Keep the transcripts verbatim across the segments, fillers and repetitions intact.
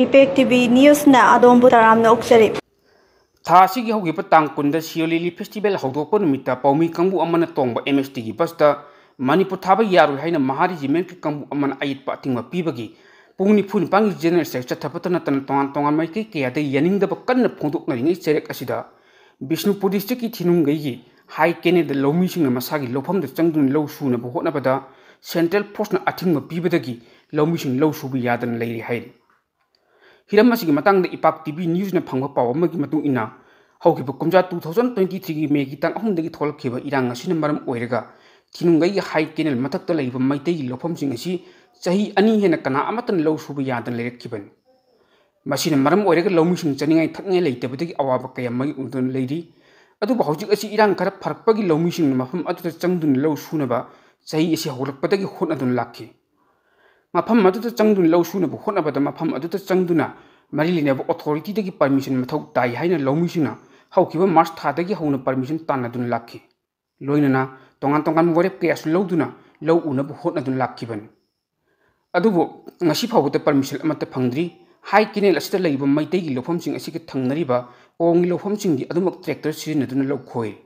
Impact TV ꯅ꯭ꯌꯨꯁꯅ ꯑꯗꯣꯝꯕꯨ ꯇꯔꯥꯝꯅ ꯑꯣꯛꯆꯔꯤ꯫ ꯊꯥ ꯑꯁꯤꯒꯤ ꯍꯧꯈꯤꯕ ꯇꯥꯡ ꯀꯨꯟꯗ ꯁꯤꯌꯣ ꯂꯤꯂꯤ ꯐꯦꯁꯇꯤꯚꯦꯜ ꯍꯧꯗꯣꯛꯄ ꯅꯨꯃꯤꯠꯇ ꯄꯥꯎꯃꯤ ꯀꯥꯡꯕꯨ ꯑꯃꯅ ꯇꯣꯡꯕ ꯑꯦꯝ ꯑꯦꯁ ꯇꯤꯒꯤ ꯕꯁꯇ ꯃꯅꯤꯄꯨꯔ ꯊꯥꯕ ꯌꯥꯔꯣꯏ ꯍꯥꯏꯅ ꯃꯍꯥ ꯔꯦꯖꯤꯃꯦꯟꯠꯀꯤ ꯀꯥꯡꯕꯨ ꯑꯃꯅ ꯑꯌꯦꯠꯄ ꯑꯊꯤꯡꯕ ꯄꯤꯕꯒꯤ ꯄꯨꯡ ꯅꯤꯐꯨ ꯅꯤꯄꯥꯟꯒꯤ ꯖꯦꯅꯔꯦꯜ ꯁ꯭ꯇ꯭ꯔꯥꯏꯛ ꯆꯠꯊꯕꯇ ꯅꯠꯇꯅ ꯇꯣꯉꯥꯟ ꯇꯣꯉꯥꯟꯕ ꯃꯥꯏꯀꯩ ꯀꯌꯥꯗ ꯌꯥꯅꯤꯡꯗꯕ ꯀꯟꯅ ꯐꯣꯡꯗꯣꯛꯅꯔꯤꯉꯩ ꯆꯩꯔꯛ ꯑꯁꯤꯗ ꯕꯤꯁꯅꯨꯄꯨꯔ ꯗꯤꯁꯇ꯭ꯔꯤꯛꯀꯤ ꯊꯤꯅꯨꯡꯒꯩꯒꯤ ꯍꯥꯏ ꯀꯦꯅꯦꯜꯗ ꯂꯧꯃꯤꯁꯤꯡꯅ ꯃꯁꯥꯒꯤ ꯂꯧꯐꯝꯗ ꯆꯪꯗꯨꯅ ꯂꯧ ꯁꯨꯅꯕ ꯍꯣꯠꯅꯕꯗ ꯁꯦꯟꯇ꯭ꯔꯦꯜ ꯐꯣꯔꯁꯅ ꯑꯊꯤꯡꯕ ꯄꯤꯕꯗꯒꯤ ꯂꯧꯃꯤꯁꯤꯡ ꯂꯧ ꯁꯨꯕ ꯌꯥꯗꯅ ꯂꯩꯔꯤ ꯍꯥꯏꯔꯤ꯫ ꯍꯤꯔꯝ ꯑꯁꯤꯒꯤ ꯃꯇꯥꯡꯗ ꯏꯄꯥꯛ ꯇꯤꯚꯤ ꯅ꯭ꯌꯨꯁꯅ ꯐꯪꯕ ꯄꯥꯎ ꯑꯃꯒꯤ ꯃꯇꯨꯡ ꯏꯟꯅ, ꯍꯧꯈꯤꯕ ꯀꯨꯝꯖꯥ two thousand twenty threeꯒꯤ ꯃꯦꯒꯤ ꯇꯥꯡ ꯑꯍꯨꯝꯗꯒꯤ ꯊꯣꯛꯂꯛꯈꯤꯕ ꯏꯔꯥꯡ ꯑꯁꯤꯅ ꯃꯔꯝ ꯑꯣꯏꯔꯒ ꯊꯤꯅꯨꯡꯒꯩꯒꯤ ꯍꯥꯏ ꯀꯦꯅꯦꯜ ꯃꯊꯛꯇ ꯂꯩꯕ ꯃꯩꯇꯩꯒꯤ ꯂꯧꯐꯝꯁꯤꯡ ꯑꯁꯤ ꯆꯍꯤ ꯑꯅꯤ ꯍꯦꯟꯅ ꯀꯅꯥ ꯑꯃꯠꯇꯅ ꯂꯧ ꯁꯨꯕ ꯌꯥꯗꯅ ꯂꯩꯔꯛꯈꯤꯕꯅꯤ꯫ ꯃꯁꯤꯅ ꯃꯔꯝ ꯑꯣꯏꯔꯒ ꯂꯧꯃꯤꯁꯤꯡ ꯆꯥꯅꯤꯡꯉꯥꯏ ꯊꯛꯅꯤꯡꯉꯥꯏ ꯂꯩꯇꯕꯗꯒꯤ ꯑꯋꯥꯕ ꯀꯌꯥ ꯃꯥꯌꯣꯛꯅꯗꯨꯅ ꯂꯩꯔꯤ꯫ ꯑꯗꯨꯕꯨ ꯍꯧꯖꯤꯛ ꯑꯁꯤ ꯏꯔꯥꯡ ꯈꯔ ꯐꯔꯛꯄꯒꯤ ꯂꯧꯃꯤꯁꯤꯡꯅ ꯃꯐꯝ ꯑꯗꯨꯗ ꯆꯪꯗꯨꯅ ꯂꯧ ꯁꯨꯅꯕ ꯆꯍꯤ ꯑꯁꯤ ꯍꯧꯔꯛꯄꯗꯒꯤ ꯍꯣꯠꯅꯗꯨꯅ ꯂꯥꯛꯈꯤ꯫ ꯃꯐꯝ ꯑꯗꯨꯗ ꯆꯪꯗꯨꯅ ꯂꯧ ꯁꯨꯅꯕ ꯍꯣꯠꯅꯕꯗ ꯃꯐꯝ ꯑꯗꯨꯗ ꯆꯪꯗꯨꯅ ꯃꯔꯤ ꯂꯩꯅꯕ ꯑꯣꯊꯣꯔꯤꯇꯤꯗꯒꯤ ꯄꯔꯃꯤꯁꯟ ꯃꯊꯧ ꯇꯥꯏ ꯍꯥꯏꯅ ꯂꯧꯃꯤꯁꯤꯡꯅ ꯍꯧꯈꯤꯕ ꯃꯥꯔꯆ ꯊꯥꯗꯒꯤ ꯍꯧꯅ ꯄꯔꯃꯤꯁꯟ ꯇꯥꯟꯅꯗꯨꯅ ꯂꯥꯛꯈꯤ꯫ ꯂꯣꯏꯅꯅ ꯇꯣꯉꯥꯟ ꯇꯣꯉꯥꯟꯕ ꯋꯥꯔꯦꯞ ꯀꯌꯥꯁꯨ ꯂꯧꯗꯨꯅ ꯂꯧ ꯎꯅꯕ ꯍꯣꯠꯅꯗꯨꯅ ꯂꯥꯛꯈꯤꯕꯅꯤ꯫ ꯑꯗꯨꯕꯨ ꯉꯁꯤ ꯐꯥꯎꯕꯗ ꯄꯔꯃꯤꯁꯟ ꯑꯃꯠꯇ ꯐꯪꯗ꯭ꯔꯤ꯫ ꯍꯥꯏ ꯀꯦꯅꯦꯜ ꯑꯁꯤꯗ ꯂꯩꯕ ꯃꯩꯇꯩꯒꯤ ꯂꯧꯐꯝꯁꯤꯡ ꯑꯁꯤꯒ ꯊꯪꯅꯔꯤꯕ ꯀꯣꯡꯒꯤ ꯂꯧꯐꯝꯁꯤꯡꯗꯤ ꯑꯗꯨꯃꯛ ꯇ꯭ꯔꯦꯛꯇꯔ ꯁꯤꯖꯤꯟꯅꯗꯨꯅ ꯂꯧ ꯈꯣꯏꯔꯤ꯫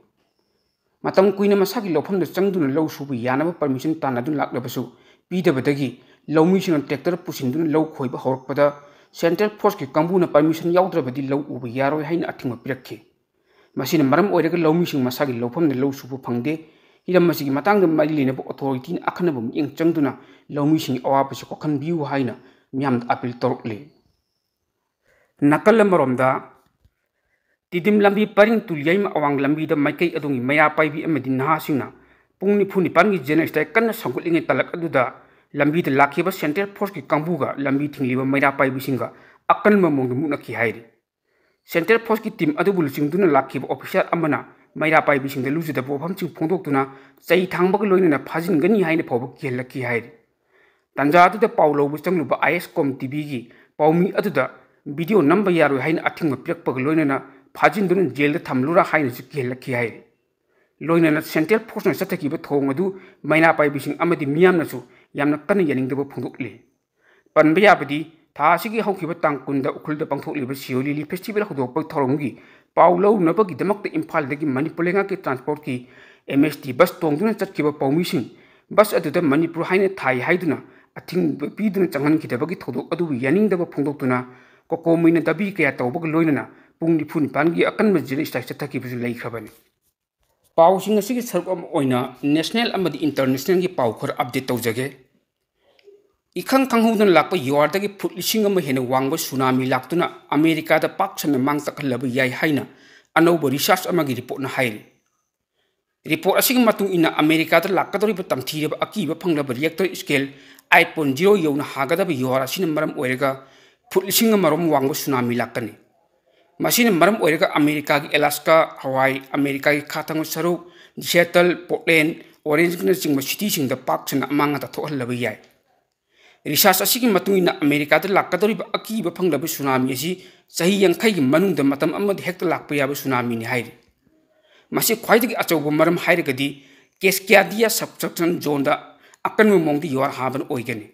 ꯃꯇꯝ ꯀꯨꯏꯅ ꯃꯁꯥꯒꯤ ꯂꯧꯐꯝꯗ ꯆꯪꯗꯨꯅ ꯂꯧ ꯁꯨꯕ ꯌꯥꯅꯕ ꯄꯔꯃꯤꯁꯟ ꯇꯥꯟꯅꯗꯨꯅ ꯂꯥꯛꯂꯕꯁꯨ ꯄꯤꯗꯕꯗꯒꯤ ꯂꯧꯃꯤꯁꯤꯡꯅ ꯇ꯭ꯔꯦꯛꯇꯔ ꯄꯨꯁꯤꯟꯗꯨꯅ ꯂꯧ ꯈꯣꯏꯕ ꯍꯧꯔꯛꯄꯗ ꯁꯦꯟꯇ꯭ꯔꯦꯜ ꯐꯣꯔꯁꯀꯤ ꯀꯥꯡꯕꯨꯅ ꯄꯔꯃꯤꯁꯟ ꯌꯥꯎꯗ꯭ꯔꯕꯗꯤ ꯂꯧ ꯎꯕ ꯌꯥꯔꯣꯏ ꯍꯥꯏꯅ ꯑꯊꯤꯡꯕ ꯄꯤꯔꯛꯈꯤ꯫ ꯃꯁꯤꯅ ꯃꯔꯝ ꯑꯣꯏꯔꯒ ꯂꯧꯃꯤꯁꯤꯡ ꯃꯁꯥꯒꯤ ꯂꯧꯐꯝꯗ ꯂꯧ ꯁꯨꯕ ꯐꯪꯗꯦ꯫ ꯍꯤꯔꯝ ꯑꯁꯤꯒꯤ ꯃꯇꯥꯡꯗ ꯃꯔꯤ ꯂꯩꯅꯕ ꯑꯣꯊꯣꯔꯤꯇꯤꯅ ꯑꯈꯟꯅꯕ ꯃꯤꯠꯌꯦꯡ ꯆꯪꯗꯨꯅ ꯂꯧꯃꯤꯁꯤꯡꯒꯤ ꯑꯋꯥꯕꯁꯤ ꯀꯣꯛꯍꯟꯕꯤꯌꯨ ꯍꯥꯏꯅ ꯃꯤꯌꯥꯝꯗ ꯑꯥꯄꯤꯜ ꯇꯧꯔꯛꯂꯤ꯫ ꯅꯥꯀꯜ ꯑꯃꯔꯣꯝꯗ, ꯇꯤꯗꯤꯝ ꯂꯝꯕꯤ ꯄꯔꯤꯡ ꯇꯨꯂꯤꯌꯥꯏꯃ ꯑꯋꯥꯡ ꯂꯝꯕꯤꯗ ꯃꯥꯏꯀꯩ ꯑꯗꯣꯝꯒꯤ ꯃꯩꯔꯥ ꯄꯥꯏꯕꯤ ꯑꯃꯗꯤ ꯅꯍꯥꯁꯤꯡꯅ ꯄꯨꯡ ꯅꯤꯐꯨ ꯅꯤꯄꯥꯟꯒꯤ ꯖꯦꯅꯔꯦꯜ ꯁ꯭ꯇ꯭ꯔꯥꯏꯛ ꯀꯟꯅ ꯁꯧꯒꯠꯂꯤꯉꯩ ꯇꯥꯂꯛ ꯑꯗꯨꯗ ꯂꯝꯕꯤꯗ ꯂꯥꯛꯈꯤꯕ ꯁꯦꯟꯇ꯭ꯔꯦꯜ ꯐꯣꯔꯁꯀꯤ ꯀꯥꯡꯕꯨꯒ ꯂꯝꯕꯤ ꯊꯤꯡꯂꯤꯕ ꯃꯩꯔꯥ ꯄꯥꯏꯕꯤꯁꯤꯡꯒ ꯑꯀꯟꯕ ꯃꯑꯣꯡꯗ ꯃꯨꯛꯅꯈꯤ ꯍꯥꯏꯔꯤ꯫ ꯁꯦꯟꯇ꯭ꯔꯦꯜ ꯐꯣꯔꯁꯀꯤ ꯇꯤꯝ ꯑꯗꯨꯕꯨ ꯂꯨꯆꯤꯡꯗꯨꯅ ꯂꯥꯛꯈꯤꯕ ꯑꯣꯐꯤꯁꯥꯔ ꯑꯃꯅ ꯃꯩꯔꯥ ꯄꯥꯏꯕꯤꯁꯤꯡꯗ ꯂꯨꯖꯗꯕ ꯋꯥꯐꯝꯁꯤꯡ ꯐꯣꯡꯗꯣꯛꯇꯨꯅ ꯆꯩ ꯊꯥꯡꯕꯒ ꯂꯣꯏꯅꯅ ꯐꯥꯖꯤꯟꯒꯅꯤ ꯍꯥꯏꯅ ꯐꯥꯎꯕ ꯀꯤꯍꯜꯂꯛꯈꯤ ꯍꯥꯏꯔꯤ꯫ ꯇꯥꯟꯖꯥ ꯑꯗꯨꯗ ꯄꯥꯎ ꯂꯧꯕ ꯆꯪꯂꯨꯕ ꯑꯥꯏ ꯑꯦꯁ ꯀꯣꯝ ꯇꯤꯚꯤꯒꯤ ꯄꯥꯎꯃꯤ ꯑꯗꯨꯗ ꯚꯤꯗꯤꯑꯣ ꯅꯝꯕ ꯌꯥꯔꯣꯏ ꯍꯥꯏꯅ ꯑꯊꯤꯡꯕ ꯄꯤꯔꯛꯄꯒ ꯂꯣꯏꯅꯅ ꯐꯥꯖꯤꯟꯗꯨꯅ ꯖꯦꯜꯗ ꯊꯝꯂꯨꯔꯥ ꯍꯥꯏꯅꯁꯨ ꯀꯤꯍꯜꯂꯛꯈꯤ ꯍꯥꯏꯔꯤ꯫ ꯂꯣꯏꯅꯅ ꯁꯦꯟꯇ꯭ꯔꯦꯜ ꯐꯣꯔꯁꯅ ꯆꯠꯊꯈꯤꯕ ꯊꯧꯑꯣꯡ ꯑꯗꯨ ꯃꯩꯔꯥ ꯄꯥꯏꯕꯤꯁꯤꯡ ꯑꯃꯗꯤ ꯃꯤꯌꯥꯝꯅꯁꯨ ꯌꯥꯝꯅ ꯀꯟꯅ ꯌꯥꯅꯤꯡꯗꯕ ꯐꯣꯡꯗꯣꯛꯂꯤ꯫ ꯄꯟꯕ ꯌꯥꯕꯗꯤ, ꯊꯥ ꯑꯁꯤꯒꯤ ꯍꯧꯈꯤꯕ ꯇꯥꯡ ꯀꯨꯟꯗ ꯎꯈ꯭ꯔꯨꯜꯗ ꯄꯥꯡꯊꯣꯛꯂꯤꯕ ꯁꯤꯌꯣꯂꯤ ꯂꯤꯂꯤ ꯐꯦꯁꯇꯤꯚꯦꯜ ꯍꯧꯗꯣꯛꯄꯒꯤ ꯊꯧꯔꯝꯒꯤ ꯄꯥꯎ ꯂꯧꯅꯕꯒꯤꯗꯃꯛꯇ ꯏꯝꯐꯥꯜꯗꯒꯤ ꯃꯅꯤꯄꯨꯔ ꯂꯩꯉꯥꯛꯀꯤ ꯇ꯭ꯔꯥꯟꯁꯄꯣꯔꯠꯀꯤ ꯑꯦꯝ ꯑꯦꯁ ꯇꯤ ꯕꯁ ꯇꯣꯡꯗꯨꯅ ꯆꯠꯈꯤꯕ ꯄꯥꯎꯃꯤꯁꯤꯡ ꯕꯁ ꯑꯗꯨꯗ ꯃꯅꯤꯄꯨꯔ ꯍꯥꯏꯅ ꯊꯥꯏ ꯍꯥꯏꯗꯨꯅ ꯑꯊꯤꯡꯕ ꯄꯤꯗꯨꯅ ꯆꯪꯍꯟꯈꯤꯗꯕꯒꯤ ꯊꯧꯗꯣꯛ ꯑꯗꯨꯕꯨ ꯌꯥꯅꯤꯡꯗꯕ ꯐꯣꯡꯗꯣꯛꯇꯨꯅ ꯀꯣꯀꯣꯃꯤꯅ ꯗꯥꯕꯤ ꯀꯌꯥ ꯇꯧꯕꯒ ꯂꯣꯏꯅꯅ ꯄꯨꯡ ꯅꯤꯐꯨ ꯅꯤꯄꯥꯟꯒꯤ ꯑꯀꯟꯕ ꯖꯦꯜ ꯁ꯭ꯇ꯭ꯔꯥꯏꯛ ꯆꯠꯊꯈꯤꯕꯁꯨ ꯂꯩꯈ꯭ꯔꯕꯅꯤ꯫ ꯄꯥꯎꯁꯤꯡ ꯑꯁꯤꯒꯤ ꯁꯔꯨꯛ ꯑꯃ ꯑꯣꯏꯅ ꯅꯦꯁꯅꯦꯜ ꯑꯃꯗꯤ ꯏꯟꯇꯔꯅꯦꯁꯅꯦꯜꯒꯤ ꯄꯥꯎ ꯈꯔ ꯑꯞꯗꯦꯠ ꯇꯧꯖꯒꯦ꯫ ꯏꯈꯪ ꯈꯪꯍꯧꯗꯅ ꯂꯥꯛꯄ ꯌꯨꯑꯥꯔꯗꯒꯤ ꯐꯨꯠ ꯂꯤꯁꯤꯡ ꯑꯃ ꯍꯦꯟꯅ ꯋꯥꯡꯕ ꯁꯨꯅꯥꯃꯤ ꯂꯥꯛꯇꯨꯅ ꯑꯃꯦꯔꯤꯀꯥꯗ ꯄꯥꯛ ꯁꯟꯅ ꯃꯥꯡ ꯇꯥꯛꯍꯜꯂꯕ ꯌꯥꯏ ꯍꯥꯏꯅ ꯑꯅꯧꯕ ꯔꯤꯁꯔꯆ ꯑꯃꯒꯤ ꯔꯤꯄꯣꯔꯠꯅ ꯍꯥꯏꯔꯤ꯫ ꯔꯤꯄꯣꯔꯠ ꯑꯁꯤꯒꯤ ꯃꯇꯨꯡ ꯏꯟꯅ ꯑꯃꯦꯔꯤꯀꯥꯗ ꯂꯥꯛꯀꯗꯧꯔꯤꯕ ꯇꯝꯊꯤꯔꯕ ꯑꯀꯤꯕ ꯐꯪꯂꯕ reactor scale eight point zero ꯌꯧꯅ ꯍꯥꯒꯗꯕ ꯌꯨꯑꯥꯔ ꯑꯁꯤꯅ ꯃꯔꯝ ꯑꯣꯏꯔꯒ ꯐꯨꯠ ꯂꯤꯁꯤꯡ ꯑꯃꯔꯣꯝ ꯋꯥꯡꯕ ꯁꯨꯅꯥꯃꯤ ꯂꯥꯛꯀꯅꯤ꯫ ꯃꯁꯤꯅ ꯃꯔꯝ ꯑꯣꯏꯔꯒ ꯑꯃꯦꯔꯤꯀꯥꯒꯤ ꯑꯦꯂꯥꯁꯀꯥ, ꯍꯋꯥꯏ, ꯑꯃꯦꯔꯤꯀꯥꯒꯤ ꯈꯥ ꯊꯪꯕ ꯁꯔꯨꯛ, ꯁꯤꯌꯦꯇꯜ, ꯄꯣꯔꯇꯂꯦꯟ, ꯑꯣꯔꯦꯟꯖꯅꯆꯤꯡꯕ ꯁꯤꯇꯤꯁꯤꯡꯗ ꯄꯥꯛ ꯁꯟꯅ ꯑꯃꯥꯡ ꯑꯇꯥ ꯊꯣꯛꯍꯜꯂꯕ ꯌꯥꯏ꯫ ꯔꯤꯁꯔꯆ ꯑꯁꯤꯒꯤ ꯃꯇꯨꯡ ꯏꯟꯅ ꯑꯃꯦꯔꯤꯀꯥꯗ ꯂꯥꯛꯀꯗꯧꯔꯤꯕ ꯑꯀꯤꯕ ꯐꯪꯂꯕ ꯁꯨꯅꯥꯃꯤ ꯑꯁꯤ ꯆꯍꯤ ꯌꯥꯡꯈꯩꯒꯤ ꯃꯅꯨꯡꯗ ꯃꯇꯝ ꯑꯃꯗ ꯍꯦꯛꯇ ꯂꯥꯛꯄ ꯌꯥꯕ ꯁꯨꯅꯥꯃꯤꯅꯤ ꯍꯥꯏꯔꯤ꯫ ꯃꯁꯤ ꯈ꯭ꯋꯥꯏꯗꯒꯤ ꯑꯆꯧꯕ ꯃꯔꯝ ꯍꯥꯏꯔꯒꯗꯤ ꯀꯦꯁꯀ꯭ꯌꯥꯗꯤꯌꯥ ꯁꯕꯗꯛꯁꯟ ꯖꯣꯟꯗ ꯑꯀꯟꯕ ꯃꯑꯣꯡꯗ ꯌꯨꯑꯥꯔ ꯍꯥꯕꯅ ꯑꯣꯏꯒꯅꯤ꯫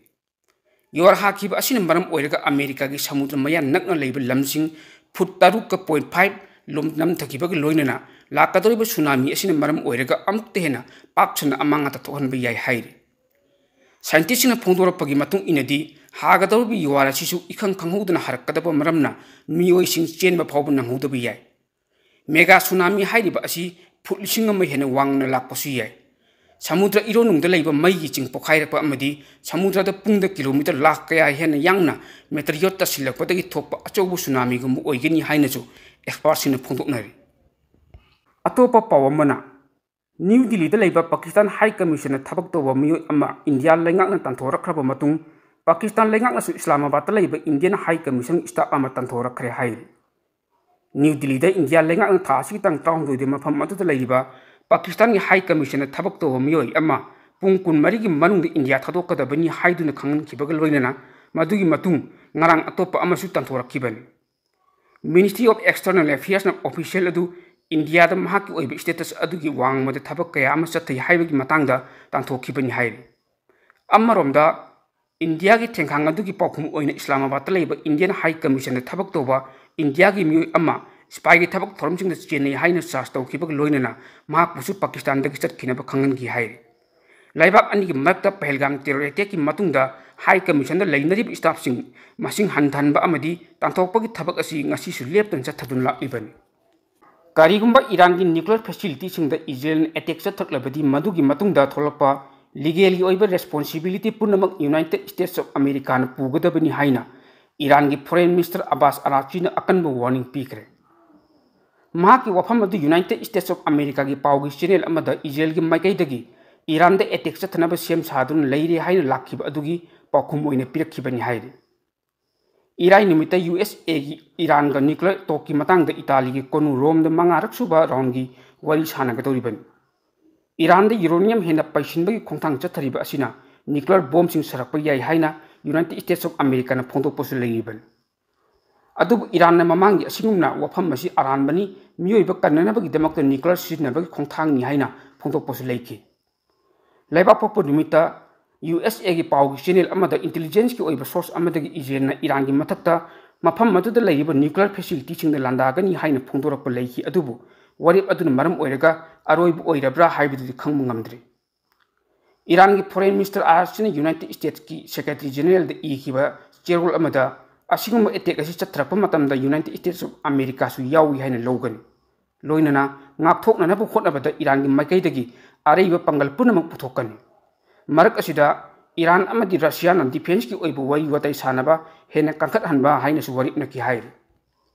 ꯌꯨꯑꯥꯔ ꯍꯥꯈꯤꯕ ꯑꯁꯤꯅ ꯃꯔꯝ ꯑꯣꯏꯔꯒ ꯑꯃꯦꯔꯤꯀꯥꯒꯤ ꯁꯃꯨꯗ꯭ꯔ ꯃꯌꯥ ꯅꯛꯅ ꯂꯩꯕ ꯂꯝꯁꯤꯡ ꯐꯨꯠ ꯇꯔꯨꯛꯀ ꯄꯣꯏꯟ ꯐꯥꯏꯚ ꯂꯨꯝ ꯅꯝꯊꯈꯤꯕꯒ ꯂꯣꯏꯅꯅ ꯂꯥꯛꯀꯗꯧꯔꯤꯕ ꯁꯨꯅꯥꯃꯤ ꯑꯁꯤꯅ ꯃꯔꯝ ꯑꯣꯏꯔꯒ ꯑꯃꯨꯛꯇ ꯍꯦꯟꯅ ꯄꯥꯛ ꯁꯟꯅ ꯑꯃꯥꯡ ꯑꯇꯥ ꯊꯣꯛꯍꯟꯕ ꯌꯥꯏ ꯍꯥꯏꯔꯤ꯫ ꯁꯥꯏꯟꯇꯤꯁꯁꯤꯡꯅ ꯐꯣꯡꯗꯣꯔꯛꯄꯒꯤ ꯃꯇꯨꯡ ꯏꯟꯅꯗꯤ ꯍꯥꯒꯗꯧꯔꯤꯕ ꯌꯨꯑꯥꯔ ꯑꯁꯤꯁꯨ ꯏꯈꯪ ꯈꯪꯍꯧꯗꯅ ꯍꯥꯔꯛꯀꯗꯕ ꯃꯔꯝꯅ ꯃꯤꯑꯣꯏꯁꯤꯡ ꯆꯦꯟꯕ ꯐꯥꯎꯕ ꯅꯪꯍꯧꯗꯕ ꯌꯥꯏ꯫ ꯃꯦꯒꯥ ꯁꯨꯅꯥꯃꯤ ꯍꯥꯏꯔꯤꯕ ꯑꯁꯤ ꯐꯨꯠ ꯂꯤꯁꯤꯡ ꯑꯃ ꯍꯦꯟꯅ ꯋꯥꯡꯅ ꯂꯥꯛꯄꯁꯨ ꯌꯥꯏ꯫ ꯁꯃꯨꯗ꯭ꯔ ꯏꯔꯣꯟꯅꯨꯡꯗ ꯂꯩꯕ ꯃꯩꯒꯤ ꯆꯤꯡ ꯄꯣꯈꯥꯏꯔꯛꯄ ꯑꯃꯗꯤ ꯁꯃꯨꯗ꯭ꯔꯗ ꯄꯨꯡꯗ ꯀꯤꯂꯣꯃꯤꯇꯔ ꯂꯥꯈ ꯀꯌꯥ ꯍꯦꯟꯅ ꯌꯥꯡꯅ ꯃꯦꯇꯔꯤꯌꯣꯠ ꯇꯥꯁꯤꯜꯂꯛꯄꯗꯒꯤ ꯊꯣꯛꯄ ꯑꯆꯧꯕ ꯁꯨꯅꯥꯃꯤꯒꯨꯝꯕ ꯑꯣꯏꯒꯅꯤ ꯍꯥꯏꯅꯁꯨ ꯑꯦꯛꯁꯄꯥꯔꯠꯁꯤꯡꯅ ꯐꯣꯡꯗꯣꯛꯅꯔꯤ꯫ ꯑꯇꯣꯞꯄ ꯄꯥꯎ ꯑꯃꯅ, ꯅ꯭ꯌꯨ ꯗꯤꯜꯂꯤꯗ ꯂꯩꯕ ꯄꯥꯀꯤꯁꯇꯥꯟ ꯍꯥꯏ ꯀꯃꯤꯁꯟꯅ ꯊꯕꯛ ꯇꯧꯕ ꯃꯤꯑꯣꯏ ꯑꯃ ꯏꯟꯗꯤꯌꯥ ꯂꯩꯉꯥꯛꯅ ꯇꯥꯟꯊꯣꯔꯛꯈ꯭ꯔꯕ ꯃꯇꯨꯡ, ꯄꯥꯀꯤꯁꯇꯥꯟ ꯂꯩꯉꯥꯛꯅꯁꯨ ꯏꯁꯂꯥꯃꯥꯕꯥꯗꯇ ꯂꯩꯕ ꯏꯟꯗꯤꯌꯟ ꯍꯥꯏ ꯀꯃꯤꯁꯟ ꯁ꯭ꯇꯥꯐ ꯑꯃ ꯇꯥꯟꯊꯣꯔꯛꯈ꯭ꯔꯦ ꯍꯥꯏꯔꯤ꯫ ꯅ꯭ꯌꯨ ꯗꯤꯜꯂꯤꯗ ꯏꯟꯗꯤꯌꯥ ꯂꯩꯉꯥꯛꯅ ꯊꯥ ꯑꯁꯤꯒꯤ ꯇꯥꯡ ꯇꯔꯥꯍꯨꯝꯗꯣꯏꯗ ꯃꯐꯝ ꯑꯗꯨꯗ ꯂꯩꯔꯤꯕ ꯄꯥꯀꯤꯁꯇꯥꯟꯒꯤ ꯍꯥꯏ ꯀꯃꯤꯁꯟꯅ ꯊꯕꯛ ꯇꯧꯕ ꯃꯤꯑꯣꯏ ꯑꯃ ꯄꯨꯡ ꯀꯨꯟꯃꯔꯤꯒꯤ ꯃꯅꯨꯡꯗ ꯏꯟꯗꯤꯌꯥ ꯊꯥꯗꯣꯛꯀꯗꯕꯅꯤ ꯍꯥꯏꯗꯨꯅ ꯈꯪꯍꯟꯈꯤꯕꯒ ꯂꯣꯏꯅꯅ ꯃꯗꯨꯒꯤ ꯃꯇꯨꯡ ꯉꯔꯥꯡ ꯑꯇꯣꯞꯄ ꯑꯃꯁꯨ ꯇꯥꯟꯊꯣꯔꯛꯈꯤꯕꯅꯤ꯫ Ministry of External Affairsꯅ official ꯑꯗꯨ ꯏꯟꯗꯤꯌꯥꯗ ꯃꯍꯥꯛꯀꯤ ꯑꯣꯏꯕ status ꯑꯗꯨꯒꯤ ꯋꯥꯡꯃꯗ ꯊꯕꯛ ꯀꯌꯥ ꯑꯃ ꯆꯠꯊꯩ ꯍꯥꯏꯕꯒꯤ ꯃꯇꯥꯡꯗ ꯇꯥꯟꯊꯣꯛꯈꯤꯕꯅꯤ ꯍꯥꯏꯔꯤ꯫ ꯑꯃꯔꯣꯝꯗ, ꯏꯟꯗꯤꯌꯥꯒꯤ ꯊꯦꯡꯈꯥꯡ ꯑꯗꯨꯒꯤ ꯄꯥꯎꯈꯨꯝ ꯑꯣꯏꯅ ꯏꯁꯂꯥꯃꯥꯕꯥꯗꯇ ꯂꯩꯕ ꯏꯟꯗꯤꯌꯟ ꯍꯥꯏ ꯀꯃꯤꯁꯟꯗ ꯊꯕꯛ ꯇꯧꯕ ꯏꯟꯗꯤꯌꯥꯒꯤ ꯃꯤꯑꯣꯏ ꯑꯃ ꯁꯤꯄꯥꯏꯒꯤ ꯊꯕꯛ ꯊꯧꯔꯝꯁꯤꯡꯗ ꯆꯦꯟꯅꯩ ꯍꯥꯏꯅ ꯆꯥꯔꯖ ꯇꯧꯈꯤꯕꯒ ꯂꯣꯏꯅꯅ ꯃꯍꯥꯛꯄꯨꯁꯨ ꯄꯥꯀꯤꯁꯇꯥꯟꯗꯒꯤ ꯆꯠꯈꯤꯅꯕ ꯈꯪꯍꯟꯈꯤ ꯍꯥꯏꯔꯤ꯫ ꯂꯩꯕꯥꯛ ꯑꯅꯤꯒꯤ ꯃꯔꯛꯇ ꯄꯍꯜꯒꯥꯝ ꯇꯦꯔꯣꯔ ꯑꯦꯇꯦꯛꯀꯤ ꯃꯇꯨꯡꯗ ꯍꯥꯏ ꯀꯃꯤꯁꯟꯗ ꯂꯩꯅꯔꯤꯕ ꯁ꯭ꯇꯥꯐꯁꯤꯡ ꯃꯁꯤꯡ ꯍꯟꯊꯍꯟꯕ ꯑꯃꯗꯤ ꯇꯥꯟꯊꯣꯛꯄꯒꯤ ꯊꯕꯛ ꯑꯁꯤ ꯉꯁꯤꯁꯨ ꯂꯦꯞꯇꯅ ꯆꯠꯊꯗꯨꯅ ꯂꯥꯛꯂꯤꯕꯅꯤ꯫ ꯀꯔꯤꯒꯨꯝꯕ ꯏꯔꯥꯟꯒꯤ ꯅ꯭ꯌꯨꯀ꯭ꯂꯤꯌꯔ ꯐꯦꯁꯤꯂꯤꯇꯤꯁꯤꯡꯗ ꯏꯖꯔꯦꯜꯅ ꯑꯦꯇꯦꯛ ꯆꯠꯊꯔꯛꯂꯕꯗꯤ, ꯃꯗꯨꯒꯤ ꯃꯇꯨꯡꯗ ꯊꯣꯛꯂꯛꯄ ꯂꯤꯒꯦꯜꯒꯤ ꯑꯣꯏꯕ ꯔꯦꯁꯄꯣꯟꯁꯤꯕꯤꯂꯤꯇꯤ ꯄꯨꯝꯅꯃꯛ ꯌꯨꯅꯥꯏꯇꯦꯗ ꯁ꯭ꯇꯦꯠꯁ ꯑꯣꯐ ꯑꯃꯦꯔꯤꯀꯥꯅ ꯄꯨꯒꯗꯕꯅꯤ ꯍꯥꯏꯅ ꯏꯔꯥꯟꯒꯤ ꯐꯣꯔꯦꯟ ꯃꯤꯅꯤꯁꯇꯔ ꯑꯕꯥꯁ ꯑꯔꯥꯆꯤꯅ ꯑꯀꯟꯕ ꯋꯥꯔꯅꯤꯡ ꯄꯤꯈ꯭ꯔꯦ꯫ ꯃꯍꯥꯛꯀꯤ ꯋꯥꯐꯝ ꯑꯗꯨ ꯌꯨꯅꯥꯏꯇꯦꯗ ꯁ꯭ꯇꯦꯠꯁ ꯑꯣꯐ ꯑꯃꯦꯔꯤꯀꯥꯒꯤ ꯄꯥꯎꯒꯤ ꯆꯦꯅꯦꯜ ꯑꯃꯗ ꯏꯖꯔꯦꯜꯒꯤ ꯃꯥꯏꯀꯩꯗꯒꯤ ꯏꯔꯥꯟꯗ ꯑꯦꯇꯦꯛ ꯆꯠꯊꯅꯕ ꯁꯦꯝ ꯁꯥꯗꯨꯅ ꯂꯩꯔꯦ ꯍꯥꯏꯅ ꯂꯥꯛꯈꯤꯕ ꯑꯗꯨꯒꯤ ꯄꯥꯎꯈꯨꯝ ꯑꯣꯏꯅ ꯄꯤꯔꯛꯈꯤꯕꯅꯤ ꯍꯥꯏꯔꯤ꯫ ꯏꯔꯥꯏ ꯅꯨꯃꯤꯠꯇ ꯌꯨ ꯑꯦꯁ ꯑꯦꯒꯤ ꯏꯔꯥꯟꯒ ꯅ꯭ꯌꯨꯀ꯭ꯂꯤꯌꯔ ꯇꯣꯛꯀꯤ ꯃꯇꯥꯡꯗ ꯏꯇꯥꯂꯤꯒꯤ ꯀꯣꯅꯨ ꯔꯣꯝꯗ ꯃꯉꯥꯔꯛ ꯁꯨꯕ ꯔꯥꯎꯟꯒꯤ ꯋꯥꯔꯤ ꯁꯥꯟꯅꯒꯗꯧꯔꯤꯕꯅꯤ꯫ ꯏꯔꯥꯟꯗ ꯌꯨꯔꯦꯅꯤꯌꯝ ꯍꯦꯟꯅ ꯄꯩꯁꯤꯟꯕꯒꯤ ꯈꯣꯡꯊꯥꯡ ꯆꯠꯊꯔꯤꯕ ꯑꯁꯤꯅ ꯅ꯭ꯌꯨꯀ꯭ꯂꯤꯌꯔ ꯕꯣꯝꯁꯤꯡ ꯁꯥꯔꯛꯄ ꯌꯥꯏ ꯍꯥꯏꯅ ꯌꯨꯅꯥꯏꯇꯦꯗ ꯁ꯭ꯇꯦꯠꯁ ꯑꯣꯐ ꯑꯃꯦꯔꯤꯀꯥꯅ ꯐꯣꯡꯗꯣꯛꯄꯁꯨ ꯂꯩꯔꯤꯕꯅꯤ꯫ ꯑꯗꯨꯕꯨ ꯏꯔꯥꯟꯅ ꯃꯃꯥꯡꯒꯤ ꯑꯁꯤꯒꯨꯝꯅ ꯋꯥꯐꯝ ꯑꯁꯤ ꯑꯔꯥꯟꯕꯅꯤ, ꯃꯤꯑꯣꯏꯕ ꯀꯟꯅꯅꯕꯒꯤꯗꯃꯛꯇ ꯅ꯭ꯌꯨꯀ꯭ꯂꯤꯌꯔ ꯁꯤꯖꯤꯟꯅꯕꯒꯤ ꯈꯣꯡꯊꯥꯡꯅꯤ ꯍꯥꯏꯅ ꯐꯣꯡꯗꯣꯛꯄꯁꯨ ꯂꯩꯈꯤ꯫ ꯂꯩꯕꯥꯛ ꯄꯣꯛꯄ ꯅꯨꯃꯤꯠꯇ ꯌꯨ ꯑꯦꯁ ꯑꯦꯒꯤ ꯄꯥꯎꯒꯤ ꯆꯦꯅꯦꯜ ꯑꯃꯗ ꯏꯟꯇꯦꯂꯤꯖꯦꯟꯁꯀꯤ ꯑꯣꯏꯕ ꯁꯣꯔꯁ ꯑꯃꯗꯒꯤ ꯏꯖꯔꯦꯜꯅ ꯏꯔꯥꯟꯒꯤ ꯃꯊꯛꯇ ꯃꯐꯝ ꯑꯗꯨꯗ ꯂꯩꯔꯤꯕ ꯅ꯭ꯌꯨꯀ꯭ꯂꯤꯌꯔ ꯐꯦꯁꯤꯂꯤꯇꯤꯁꯤꯡꯗ ꯂꯥꯟꯗꯥꯒꯅꯤ ꯍꯥꯏꯅ ꯐꯣꯡꯗꯣꯔꯛꯄ ꯂꯩꯈꯤ, ꯑꯗꯨꯕꯨ ꯋꯥꯔꯦꯞ ꯑꯗꯨꯅ ꯃꯔꯝ ꯑꯣꯏꯔꯒ ꯑꯔꯣꯏꯕ ꯑꯣꯏꯔꯕ꯭ꯔꯥ ꯍꯥꯏꯕꯗꯨꯗꯤ ꯈꯪꯕ ꯉꯝꯗ꯭ꯔꯤ꯫ ꯏꯔꯥꯟꯒꯤ ꯐꯣꯔꯦꯟ ꯃꯤꯅꯤꯁꯇꯔ ꯑꯥꯔꯁꯤꯅ ꯌꯨꯅꯥꯏꯇꯦꯗ ꯁ꯭ꯇꯦꯠꯁꯀꯤ ꯁꯦꯀ꯭ꯔꯦꯇꯔꯤ ꯖꯦꯅꯔꯦꯜꯗ ꯏꯈꯤꯕ ꯆꯦꯔꯣꯜ ꯑꯃꯗ, "ꯑꯁꯤꯒꯨꯝꯕ ꯑꯦꯇꯦꯛ ꯑꯁꯤ ꯆꯠꯊꯔꯛꯄ ꯃꯇꯝꯗ ꯌꯨꯅꯥꯏꯇꯦꯗ ꯁ꯭ꯇꯦꯠꯁ ꯑꯣꯐ ꯑꯃꯦꯔꯤꯀꯥꯁꯨ ꯌꯥꯎꯏ ꯍꯥꯏꯅ ꯂꯧꯒꯅꯤ, ꯂꯣꯏꯅꯅ ꯉꯥꯛꯊꯣꯛꯅꯅꯕ ꯍꯣꯠꯅꯕꯗ ꯏꯔꯥꯟꯒꯤ ꯃꯥꯏꯀꯩꯗꯒꯤ ꯑꯔꯩꯕ ꯄꯥꯡꯒꯜ ꯄꯨꯝꯅꯃꯛ ꯄꯨꯊꯣꯛꯀꯅꯤ꯫ ꯃꯔꯛ ꯑꯁꯤꯗ ꯏꯔꯥꯟ ꯑꯃꯗꯤ ꯔꯁꯤꯌꯥꯅ ꯗꯤꯐꯦꯟꯁꯀꯤ ꯑꯣꯏꯕ ꯋꯥꯔꯤ ꯋꯥꯇꯥꯏ ꯁꯥꯟꯅꯕ ꯍꯦꯟꯅ ꯀꯟꯈꯠꯍꯟꯕ" ꯍꯥꯏꯅꯁꯨ ꯋꯥꯔꯦꯞꯅꯈꯤ ꯍꯥꯏꯔꯤ꯫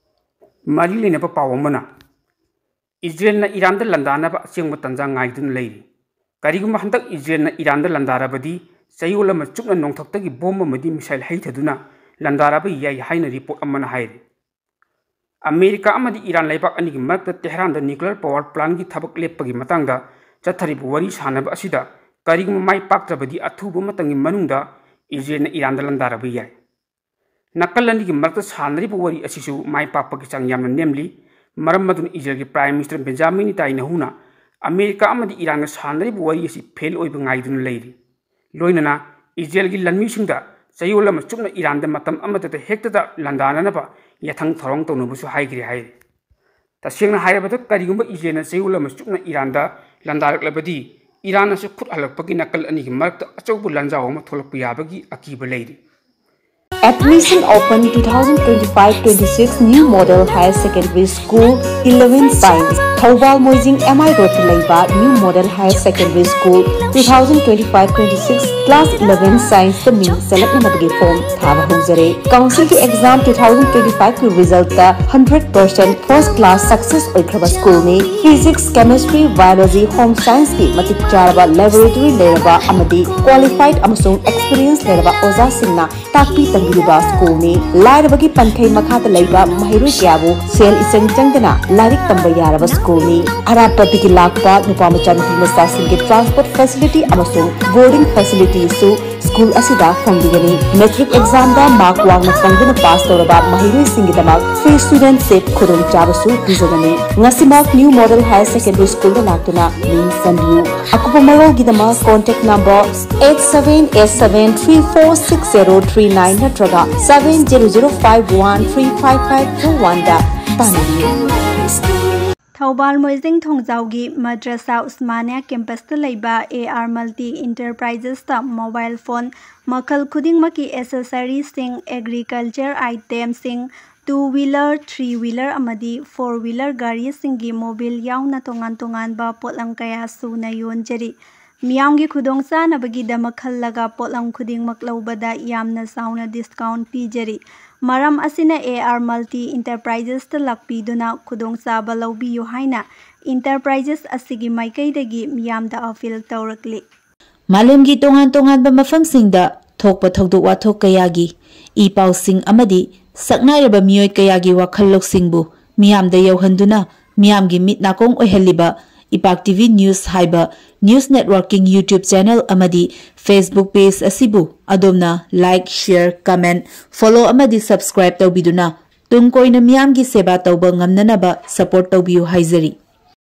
ꯃꯔꯤ ꯂꯩꯅꯕ ꯄꯥꯎ ꯑꯃꯅ, ꯏꯖꯔꯦꯜꯅ ꯏꯔꯥꯟꯗ ꯂꯥꯟꯗꯥꯅꯕ ꯑꯁꯦꯡꯕ ꯇꯥꯟꯖꯥ ꯉꯥꯏꯗꯨꯅ ꯂꯩꯔꯤ꯫ ꯀꯔꯤꯒꯨꯝꯕ ꯍꯟꯗꯛ ꯏꯖꯔꯦꯜꯅ ꯏꯔꯥꯟꯗ ꯂꯥꯟꯗꯥꯔꯕꯗꯤ, ꯆꯌꯣꯜ ꯑꯃ ꯆꯨꯞꯅ ꯅꯣꯡꯊꯛꯇꯒꯤ ꯕꯣꯝ ꯑꯃꯗꯤ ꯃꯤꯁꯥꯏꯜ ꯍꯩꯊꯗꯨꯅ ꯂꯥꯟꯗꯥꯔꯕ ꯌꯥꯏ ꯍꯥꯏꯅ ꯔꯤꯄꯣꯔꯠ ꯑꯃꯅ ꯍꯥꯏꯔꯤ꯫ ꯑꯃꯦꯔꯤꯀꯥ ꯑꯃꯗꯤ ꯏꯔꯥꯟ ꯂꯩꯕꯥꯛ ꯑꯅꯤꯒꯤ ꯃꯔꯛꯇ ꯇꯦꯍꯔꯥꯟꯗ ꯅ꯭ꯌꯨꯀ꯭ꯂꯤꯌꯔ ꯄꯥꯋꯔ ꯄ꯭ꯂꯥꯟꯒꯤ ꯊꯕꯛ ꯂꯦꯞꯄꯒꯤ ꯃꯇꯥꯡꯗ ꯆꯠꯊꯔꯤꯕ ꯋꯥꯔꯤ ꯁꯥꯟꯅꯕ ꯑꯁꯤꯗ ꯀꯔꯤꯒꯨꯝꯕ ꯃꯥꯏ ꯄꯥꯛꯇ꯭ꯔꯕꯗꯤ, ꯑꯊꯨꯕ ꯃꯇꯝꯒꯤ ꯃꯅꯨꯡꯗ ꯏꯖꯔꯦꯜꯅ ꯏꯔꯥꯟꯗ ꯂꯥꯟꯗꯥꯔꯕ ꯌꯥꯏ꯫ ꯅꯥꯀꯜ ꯑꯅꯤꯒꯤ ꯃꯔꯛꯇ ꯁꯥꯟꯅꯔꯤꯕ ꯋꯥꯔꯤ ꯑꯁꯤꯁꯨ ꯃꯥꯏ ꯄꯥꯛꯄꯒꯤ ꯆꯥꯡ ꯌꯥꯝꯅ ꯅꯦꯝꯂꯤ꯫ ꯃꯔꯝ ꯑꯗꯨꯅ ꯏꯖꯔꯦꯜꯒꯤ ꯄ꯭ꯔꯥꯏꯝ ꯃꯤꯅꯤꯁꯇꯔ ꯕꯦꯟꯖꯥꯃꯤꯟ ꯅꯤꯇꯥꯏꯅꯍꯨꯅ ꯑꯃꯦꯔꯤꯀꯥ ꯑꯃꯗꯤ ꯏꯔꯥꯟꯒ ꯁꯥꯟꯅꯔꯤꯕ ꯋꯥꯔꯤ ꯑꯁꯤ ꯐꯦꯜ ꯑꯣꯏꯕ ꯉꯥꯏꯗꯨꯅ ꯂꯩꯔꯤ꯫ ꯂꯣꯏꯅꯅ ꯏꯖꯔꯦꯜꯒꯤ ꯂꯥꯟꯃꯤꯁꯤꯡꯗ ꯆꯌꯣꯜ ꯑꯃ ꯆꯨꯞꯅ ꯏꯔꯥꯟꯗ ꯃꯇꯝ ꯑꯃꯠꯇꯗ ꯍꯦꯛꯇꯗ ꯂꯥꯟꯗꯥꯅꯅꯕ ꯌꯥꯊꯪ ꯊꯧꯔꯥꯡ ꯇꯧꯅꯕꯁꯨ ꯍꯥꯏꯈ꯭ꯔꯦ ꯍꯥꯏꯔꯤ꯫ ꯇꯁꯦꯡꯅ ꯍꯥꯏꯔꯕꯗ, ꯀꯔꯤꯒꯨꯝꯕ ꯏꯖꯔꯦꯜꯅ ꯆꯌꯣꯜ ꯑꯃ ꯆꯨꯞꯅ ꯏꯔꯥꯟꯗ ꯂꯥꯟꯗꯥꯔꯛꯂꯕꯗꯤ, ꯏꯔꯥꯟꯅꯁꯨ ꯈꯨꯠ ꯍꯜꯂꯛꯄꯒꯤ ꯅꯥꯀꯜ ꯑꯅꯤꯒꯤ ꯃꯔꯛꯇ ꯑꯆꯧꯕ ꯂꯥꯟꯖꯥꯎ ꯑꯃ ꯊꯣꯛꯂꯛꯄ ꯌꯥꯕꯒꯤ ꯑꯀꯤꯕ ꯂꯩꯔꯤ꯫ Admission open twenty twenty-five twenty-six New Model Higher Secondary School eleven Science, Thoubal Moijing M I Road ꯇ ꯂꯩꯕ New Model Higher Secondary School two thousand twenty-five twenty-six Class eleven Science ꯇ ꯃꯤꯡ ꯆꯜꯂꯛꯅꯅꯕꯒꯤ form ꯊꯥꯕ ꯍꯧꯖꯔꯦ꯫ Council ꯒꯤ exam two thousand twenty-five ꯀꯤ result ꯇ hundred percent first class success ꯑꯣꯏꯈ꯭ꯔꯕ school ꯅꯤ꯫ Physics, Chemistry, Biology, Home Science ꯀꯤ ꯃꯇꯤꯛ ꯆꯥꯔꯕ laboratory ꯂꯩꯔꯕ ꯑꯃꯗꯤ qualified ꯑꯃꯁꯨꯡ experience ꯂꯩꯔꯕ ꯑꯣꯖꯥꯁꯤꯡꯅ ꯇꯥꯛꯄꯤ ꯇꯝꯕꯤꯔꯤꯕ school ꯅꯤ꯫ ꯂꯥꯏꯔꯕꯒꯤ ꯄꯟꯈꯩ ꯃꯈꯥꯗ ꯂꯩꯕ ꯃꯍꯩꯔꯣꯏ ꯀꯌꯥꯕꯨ ꯁꯦꯜ ꯏꯆꯪ ꯆꯪꯗꯅ ꯂꯥꯏꯔꯤꯛ ꯇꯝꯕ ꯌꯥꯔꯕ school ꯅꯤ꯫ ꯑꯔꯥꯞꯄꯗꯒꯤ ꯂꯥꯛꯄ ꯅꯨꯄꯥ ꯃꯆꯥ ꯅꯨꯄꯤ ꯃꯆꯥꯁꯤꯡꯒꯤ transport facility ꯑꯃꯁꯨꯡ boarding facility ꯁꯨ school ꯑꯁꯤꯗ ꯐꯪꯕꯤꯒꯅꯤ꯫ Matric exam ꯗ mark ꯋꯥꯡꯅ ꯐꯪꯗꯨꯅ pass ꯇꯧꯔꯕ ꯃꯍꯩꯔꯣꯏꯁꯤꯡꯒꯤꯗꯃꯛ free student seat ꯈꯨꯗꯣꯡꯆꯥꯕꯁꯨ ꯄꯤꯖꯒꯅꯤ꯫ ꯉꯁꯤꯃꯛ New Model Higher Secondary School ꯗ ꯂꯥꯛꯇꯨꯅ ꯃꯤꯡ ꯆꯟꯕꯤꯌꯨ꯫ ꯑꯀꯨꯞꯄ ꯃꯔꯣꯜꯒꯤꯗꯃꯛ contact number eight seven eight seven three four six zero three nine ꯅꯠꯇ꯭ꯔꯒ seven zero zero five one three five five two one ꯗ ꯇꯥꯟꯅꯕꯤꯌꯨ꯫ ꯊꯧꯕꯥꯜ ꯃꯣꯏꯖꯤꯡ ꯊꯣꯡꯖꯥꯎꯒꯤ ꯃꯗ꯭ꯔꯁꯥ ꯎꯁꯃꯥꯅꯤꯌꯥ campus ꯇ ꯂꯩꯕ A R Multi Enterprises ꯇ mobile phone ꯃꯈꯜ ꯈꯨꯗꯤꯡꯃꯛꯀꯤ accessories ꯁꯤꯡ, agriculture items ꯁꯤꯡ, two wheeler, three wheeler ꯑꯃꯗꯤ four wheeler ꯒꯥꯔꯤꯁꯤꯡꯒꯤ mobil ꯌꯥꯎꯅ ꯇꯣꯉꯥꯟ ꯇꯣꯉꯥꯟꯕ ꯄꯣꯠꯂꯝ ꯀꯌꯥ ꯁꯨꯅ ꯌꯣꯟꯖꯔꯤ꯫ ꯃꯤꯌꯥꯝꯒꯤ ꯈꯨꯗꯣꯡꯆꯥꯅꯕꯒꯤꯗꯃꯛ ꯈꯜꯂꯒ ꯄꯣꯠꯂꯝ ꯈꯨꯗꯤꯡꯃꯛ ꯂꯧꯕꯗ ꯌꯥꯝꯅ ꯆꯥꯎꯅ discount ꯄꯤꯖꯔꯤ꯫ ꯃꯔꯝ ꯑꯁꯤꯅ A R Multi Enterprises ꯇ ꯂꯥꯛꯄꯤꯗꯨꯅ ꯈꯨꯗꯣꯡꯆꯥꯕ ꯂꯧꯕꯤꯌꯨ ꯍꯥꯏꯅ Enterprises ꯑꯁꯤꯒꯤ ꯃꯥꯏꯀꯩꯗꯒꯤ ꯃꯤꯌꯥꯝꯗ appeal ꯇꯧꯔꯛꯂꯤ꯫ ꯃꯥꯂꯦꯝꯒꯤ ꯇꯣꯉꯥꯟ ꯇꯣꯉꯥꯟꯕ ꯃꯐꯝꯁꯤꯡꯗ ꯊꯣꯛꯄ ꯊꯧꯗꯣꯛ ꯋꯥꯊꯣꯛ ꯀꯌꯥꯒꯤ ꯏ ꯄꯥꯎꯁꯤꯡ ꯑꯃꯗꯤ ꯁꯛꯅꯥꯏꯔꯕ ꯃꯤꯑꯣꯏ ꯀꯌꯥꯒꯤ ꯋꯥꯈꯜ ꯂꯧꯁꯤꯡꯕꯨ ꯃꯤꯌꯥꯝꯗ ꯌꯧꯍꯟꯗꯨꯅ ꯃꯤꯌꯥꯝꯒꯤ ꯃꯤꯠ ꯅꯥꯀꯣꯡ ꯑꯣꯏꯍꯜꯂꯤꯕ ꯏꯄꯥꯛ T V News ꯍꯥꯏꯕ news networking YouTube channel ꯑꯃꯗꯤ Facebook page ꯑꯁꯤꯕꯨ ꯑꯗꯣꯝꯅ like, share, comment, follow ꯑꯃꯗꯤ subscribe ꯇꯧꯕꯤꯗꯨꯅ ꯇꯨꯡ ꯀꯣꯏꯅ ꯃꯤꯌꯥꯝꯒꯤ ꯁꯦꯕꯥ ꯇꯧꯕ ꯉꯝꯅꯅꯕ support ꯇꯧꯕꯤꯌꯨ ꯍꯥꯏꯖꯔꯤ꯫